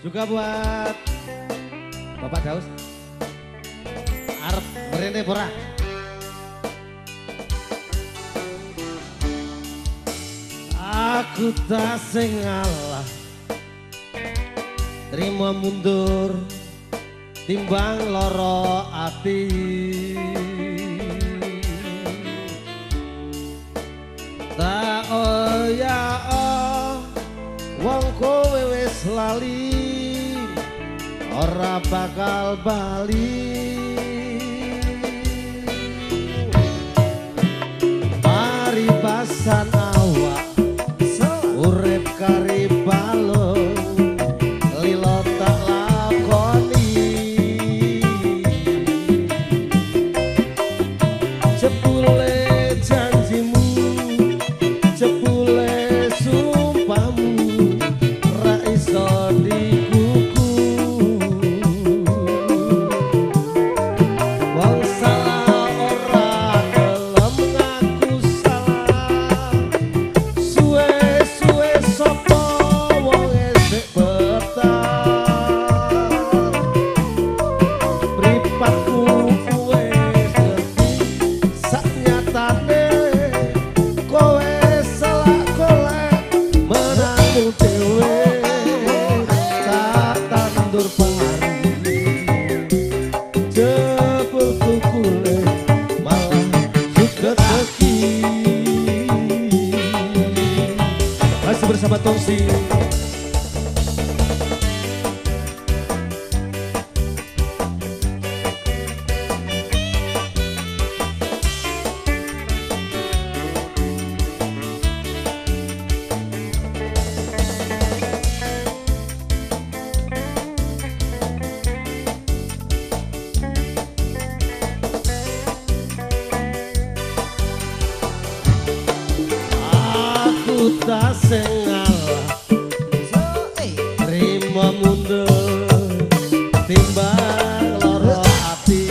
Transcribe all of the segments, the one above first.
Juga buat Bapak Daus. Arep mrene ora? Aku tak sing ngalah, trimo mundur timbang loro ati. Tak oya wong kowe wis lali, ora bakal bali. Paribasan awak urip kari balung, lilo tak lakoni. Jebule janjimu, jebule sumpahmu, ra iso dikuku. Wong salah ora gelem ngaku salah, suwe-suwe sapa wong esek betah. Mripatku wis ngerti saknyatane kowe salah golek menangmu dhewe. Tak tandur pari, jebul tukule malah suket teki. Masih bersama Tongsi. Aku tak sing ngalah, trimo mundur timbang loro ati.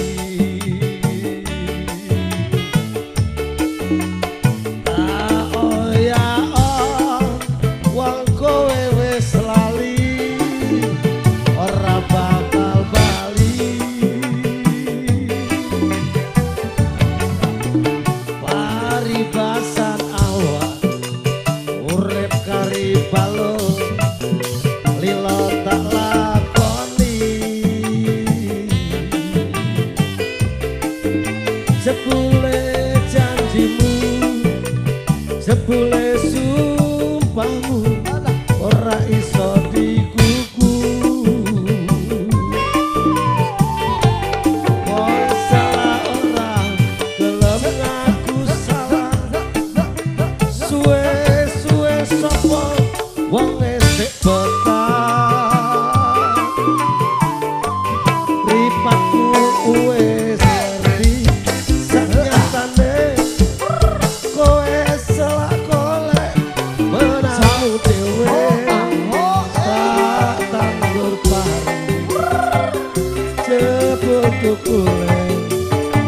Tak oya wong kowe wis lali, ora bakal bali. Paribasan awak urip kari balung, lilo tak lakoni. Jebule janjimu, jebule sumpahmu, ora iso dikuku. Wong salah ora gelem ngaku salah, suwe-suwe sapa wong esek betah. Mripatku wis ngerti saknyatane kowe salah golek menangmu dhewe. Tak tandur pari, jebul tukule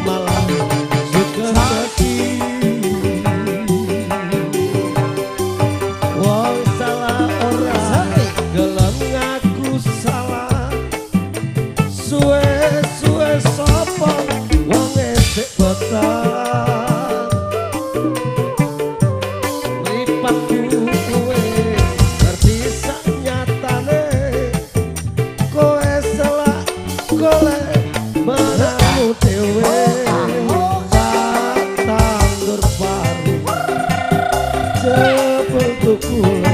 malah suket teki. Wong salah ora gelem ngaku salah, suwe-suwe sapa wong esek betah. Mripatku wis ngerti saknyatane kowe salah golek menangmu dhewe. Tak tandur pari, jebul tukule